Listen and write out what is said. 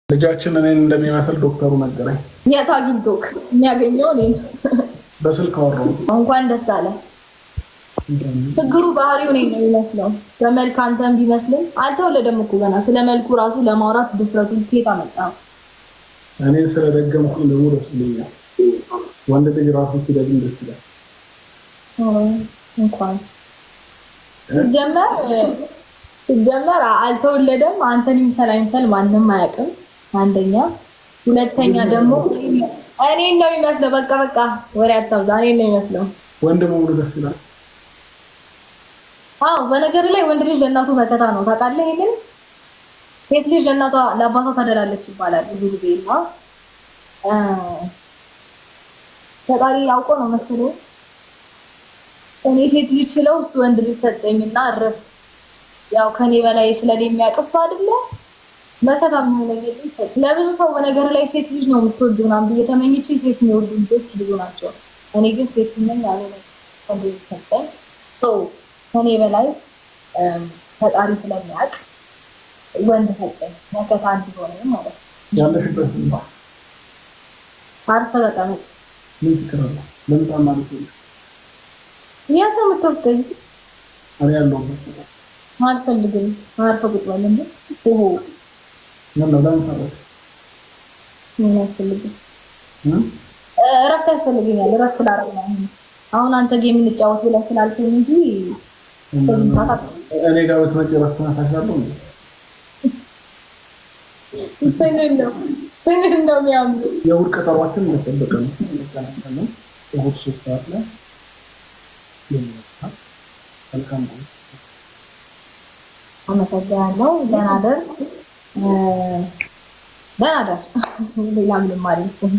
ልጃችን እኔን እንደሚመስል ዶክተሩ ነገረኝ። የት አግኝቶክ? የሚያገኘው እኔን። በስልክ አወራሁት። እንኳን ደስ አለ። ችግሩ ባህሪው እኔን ነው የሚመስለው። በመልክ አንተን ቢመስልም አልተወለደም እኮ ገና። ስለ መልኩ ራሱ ለማውራት ድፍረቱን ከየት አመጣው? እኔን ስለደገምኩኝ ደግሞ ደስ ብሎኛል። ወንድ ልጅ ራሱን ሲደግም ደስ ይላል። እንኳን ሲጀመር አልተወለደም። አንተን ይምሰል አይምሰል ማንም አያውቅም። አንደኛ፣ ሁለተኛ ደግሞ እኔን ነው የሚመስለው። በቃ በቃ ወሬ አታብዛ። እኔን ነው የሚመስለው። ወንድ መሆኑ ደስ ይላል። አዎ፣ በነገር ላይ ወንድ ልጅ ለእናቱ መከታ ነው። ታውቃለህ ይሄንን? ሴት ልጅ ለእናቷ ለአባቷ ታደላለች ይባላል ብዙ ጊዜ፣ እና ፈጣሪ አውቆ ነው መሰለኝ እኔ ሴት ልጅ ስለው እሱ ወንድ ልጅ ሰጠኝና እረፍ። ያው ከኔ በላይ ስለኔ የሚያውቅ እሱ አይደለ፣ መከታ የሚሆነኝ ልጅ። ለብዙ ሰው በነገር ላይ ሴት ልጅ ነው የምትወዱ ምናምን ብዬ ተመኝቼ ሴት የሚወዱ ልጆች ብዙ ናቸው። እኔ ግን ሴት ስመኝ ያልሆነ ወንድ ልጅ ሰጠኝ። ሰው ከኔ በላይ ፈጣሪ ስለሚያውቅ ወንድ ሰጠኝ፣ መከታ እንዲሆነኝ ማለት ነው። ያለሽበት ነው። አርፈህ ተቀመጥ። ምን ችግር አለ? ልምጣ ማለት ነው። የት ነው የምትወስደኝ? እኔ ያለሁበት። አልፈልግም። አርፈህ ቁጭ በል እንዴ። ኦሆ። ምን ነው፣ ለምን ፈራሽ? ምን አልፈልግም። እረፍት ያስፈልገኛል። እረፍት ላደርግ ነው። አሁን አንተ game እንጫወት ብለህ ስላልከኝ እንጂ። እኔ ጋር ብትመጪ እረፍት ነሳሻለሁ እንዴ? ምንን ነው የሚያምሩ? የእሑድ ቀጠሯችን እንደጠበቀ ነው። እንገናኛለን እሑድ 3 ሰዓት ላይ። መልካም ነው። አመሰግናለሁ። ደህና ደር፣ ደህና ደር። ሌላ ምንም አልልም።